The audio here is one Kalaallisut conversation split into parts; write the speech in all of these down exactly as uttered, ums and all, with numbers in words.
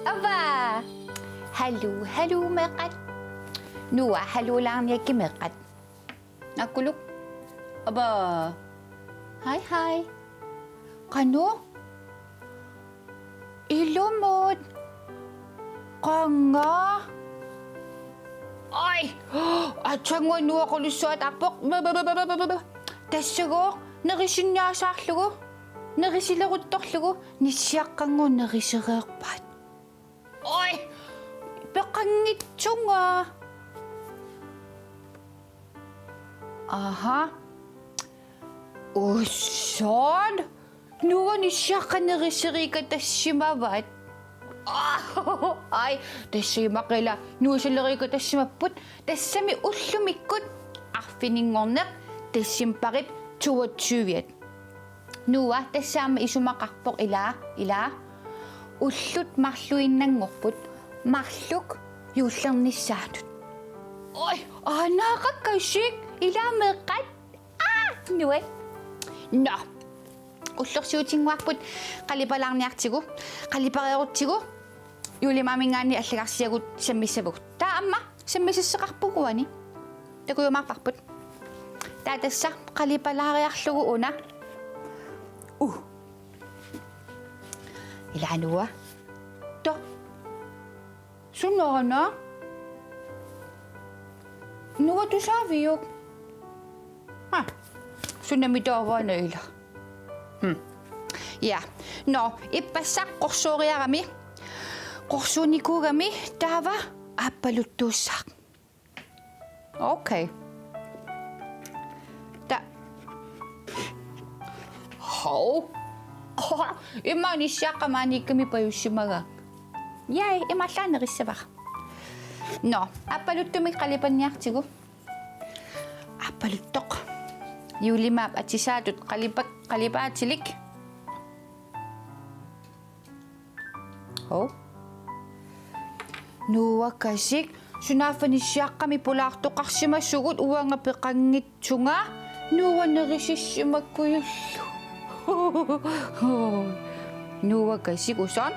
Ava! Haluu, haluu meeqqat. Noah, haluulaarniakkit meeqqat. Naakkulu. Ava. Hej, hej. Qanoq? Ilumut. Qanga. Oj. Aatsaannguaq Noah qulissuataarpoq. Tassagooq nerisinniasaarlugu. Nerisileruttorlugu nissiaqqanngooq nerisereerpaat. Oj. Peqanngitsunga. Aha. Usoq. Noah nissiaqqat neriseriikatassimavat. Aj, tassa immaqa ila nuisaleriikatassimapput, tassami ullumikkut arfininngorneq decembarip toogtyviat. Noah, tassa aamma isumaqarpoq ila, ila. Ullut marluinnanngorput, marluk juullernissaanut. Oj, aanaaqakkasik, ila meeqqat. Aa, nuat. Nå. Ullorsiutinnguarput qalipalaarniartigu, qalipareerutsigu, juulimaaminngaanniit allagarsiagut sammissavagut. Taava aamma sammisasseqarpugut uani. Takujumaarparput. Taava tassa qalipalaariarlugu una. Uh. Ila Noah. To. Sunaana? Noah tusaaviuk? Ha. Sunami taava una ila. Hmm. Ja. Nå, ippassaq qorsooriarami. Qorsuunikuugami taava aappaluttuussaaq. Okay. Ta-, hov. Immaqa nissiaqqat maaniikkami pajussimagaat. Jai, imaallaat nerissavara. Nå, aappaluttumik qalipanniartigu. Aappaluttoq. Juulimaap atisaatut qalipak-, qalipaatilik. Hov. Noah kasik, sunaaffa nissiaqqami pulaartoqarsimasugut uanga peqanngitsunga, Noah nerisissimakkujullu. Noah kasik usoq.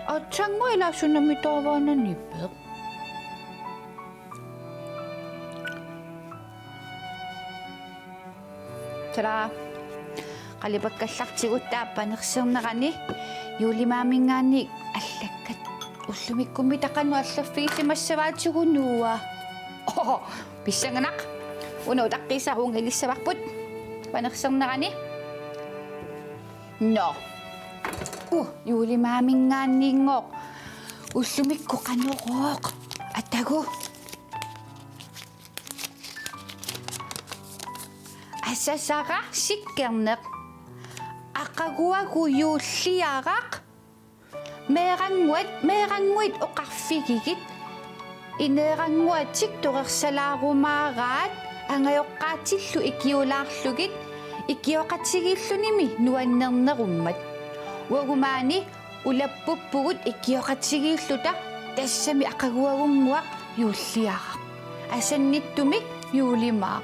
Aatsaannguaq ila sunami taava una nipeq. Tada. Qalipakkallartigu taava panersernerani juulimaaminngaanniit allakkat ullumikkummi taqannut allaffigisimassavaatigut Noah. Oho, pissanganaq. Una utaqqiisaaq uunga ilissavarput. Panersernerani. Nå. Uh, juulimaaminngaanniinngooq. Ullumikkut qanorooq. Atagu. Asasara sikkerneq. Aqaguagu juulliaraq. Meerannguat, meerannguit oqarfigigit. Ineerannguatik torersalaarumaaraat angajoqqaatillu ikiulaarlugit ikioqatigiillunimi nuannernerummat. Uagut maani ulappuppugut ikioqatigiilluta tassami aqaguagunnguaq juulliaraq. Asannittumik juulimaaq.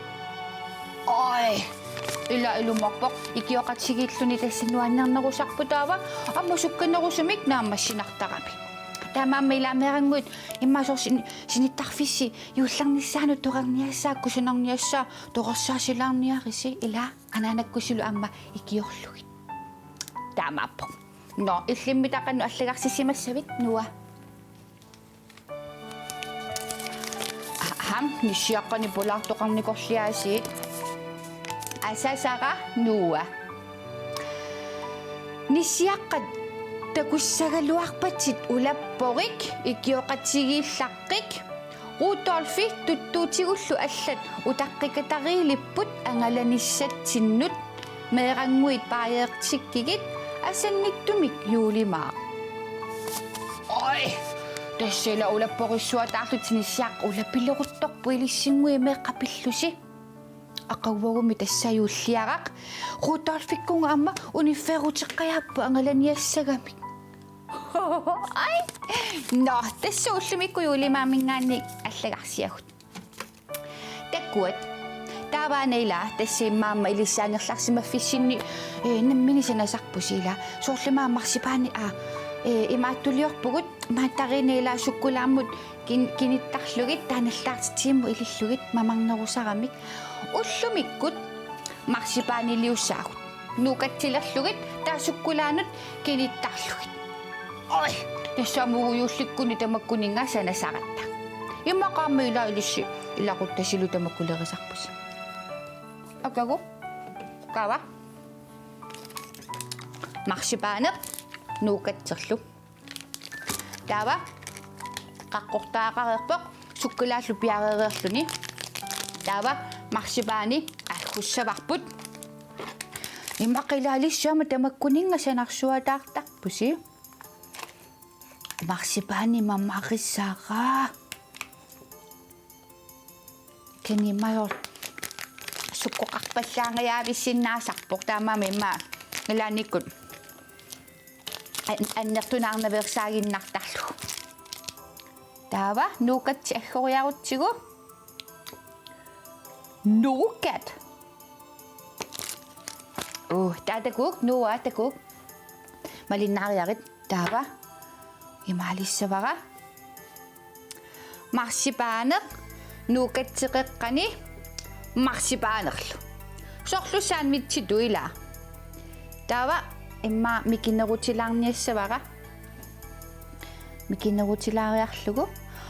Oj, ila ilumoorpoq ikioqatigiilluni tassa nuannernerusarput taava aamma sukkanerusumik naammassinartarami. Taamaammat ila meerannguit immaqa soorlu sin-, sinittarfissi juullernissaanut torerniassaat kusanarniassaat torersaasilaarniarisi ila anaanakkusullu aamma ikiorlugit. Taamaappoq. Nå, illimmi taqannut allagarsisimassavit Noah? Aham, nissiaqqani pulaartoqarnikorliaasiit. Asasara Noah. Nissiaqqat takussagaluarpatit ulapporik ikioqatigiillaqqik. Rudolfi tuttuutigullu allat utaqqikatariilipput angalanissatsinnut. Meerannguit baajeertikkigit asannittumik juulimaaq. Oj! Tassa ila ulapporissuataarlutit, nissiaq ulapileruttorpoq ilissinnguit meeqqat pillusi. Aqaguagummi tassa juulliaraq. Rudolfikkunga aamma unifferuteqqajappoq angalaniassagamik. Ai. Nå, tassa ullumikkut juulimaaminngaanniit allagarsiagut. Takuat. Taava aana ila tassa immaqa aamma ilissi angerlarsimaffissinni, eh, nammineq sanasarpusi ila. Soorlu immaqa marsipaani, aa, eh, imaattuliorpugut, mandarina ila sukkulaammut kin-, kinittarlugit, taava nallaartitsivimmut ilillugit mamarnerusaramik. Ullumikkut marsipaaniliussaagut. Nougatsilerlugit, taava sukkulaanut kinittarlugit. Oj, tassa aamma uagut juullikkuni tamakkuninnga sanasaratta. Immaqa aamma ila ilissi ilaquttasilu tamakkulerisarpusi. Aqagu. Taava. Marsipaaneq nougatserlu. Taava qaqqortariaqareerpoq, sukkulaallu piareereerluni. Taava marsipaani aggussavarput. Immaqa ila ilissi aamma tamakkuninnga sanarsuataartarpusi. Marsipaani mamarisara. Kisianni immaqa sukkoqarpallaangajaavissinnaasarpoq, taamaammat immaqa ilaannikkut an-, annertunaarnaveersaaginnartarlugu. Taava nougatsi aggoriarutsigu. Nougat. Uu, taava takuuk, Noah, takuuk. Malinnaariarit. Taava imaalissavara. Marsipaaneq nougatseqeqqani marsipaanerlu. Soorlu sandwichitut ila. Taava immaqa mikinerutilaarniassavara. Mikinerutilaariarlugu.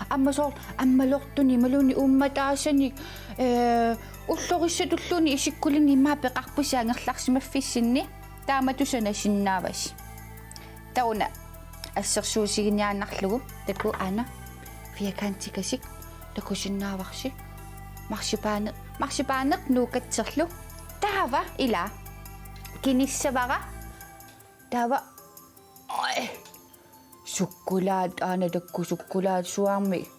Aamma soorlu ammalortunik imaluunniit uummataasanik, eh, ullorissatulluunniit isikkulinnit immaqa peqarpusi angerlarsimaffissinni. Taamatut sanasinnaavasi. Taava una assersuutiginiaannarlugu, takuuk aana firkantikasik takusinnaavarsi. Marsipaane-, marsipaaneq nougatserlu. Taava ila kinissavara. Taava, oj, sukkulaat, aana takuuk, sukkulaasuarmik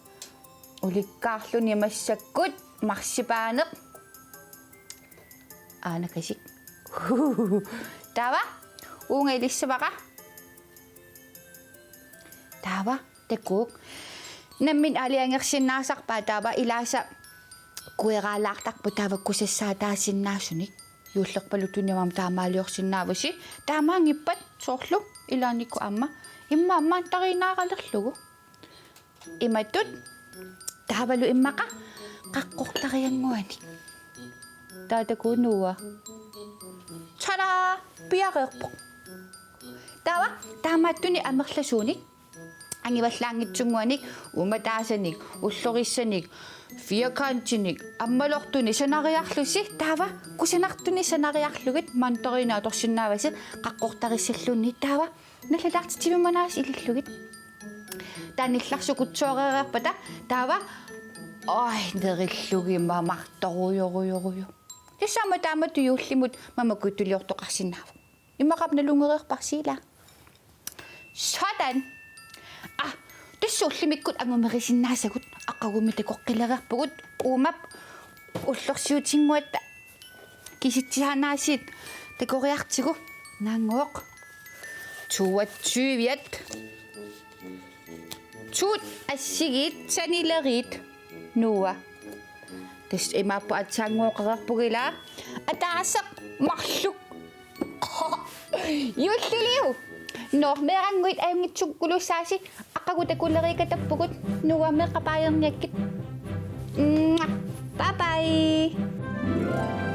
ulikkaarluni massakkut marsipaaneq. Aanakasik. Taava uunga ilissavara. Taava takuuk. Nammineq aalajangersinnaasarpaat, taava ilaasa kueraalaartarpoq taava kusassaataasinnaasunik. Juullerpaluttunik aamma taamaaliorsinnaavasi. Taamaanngippat soorlu ilaannikkut aamma. Immaqa mandarinaaralerlugu. Imatut. Taavalu immaqa qaqqortariannguanik. Taava takuuk Noah. Tada! Piareerpoq. Taava taamaattunik amerlasuunik, angivallaanngitsunnguanik, uummataasanik, ullorissanik, firkantinik, ammalortunik sanariarlusi, taava kusanartunik sanariarlugit mandarina atorsinnaavasi qaqqortarissalluunniit, taava nalalaartitsivimmanaasi ilillugit. Taava nillarsukutsooreerpata, taava, oj, nerillugit mamartorujorujorujuk. Tassa aamma taamatut juullimut mamakuttuliortoqarsinnaavoq. Immaqa aamma nalunngereerparsi ila. Sådan. Aa, tassa ullumikkut angumerisinnaasagut, aqagummi takoqqilereerpugut, uumap ullorsiutinnguatta kisitsisaannaasiit takoriartigu. Naanngooq. Toogtyviat. Tuut assigiit sanileriit. Noah. Tassa imaappoq aatsaannguuqareerpugut ila. Ataaseq marluk. Juulliliu. Nå, meerannguit ajunngitsukkulussaasi, aqagu takuleriikatappugut, Noah, meeqqat baajerniakkit. Mwah. Bye bye.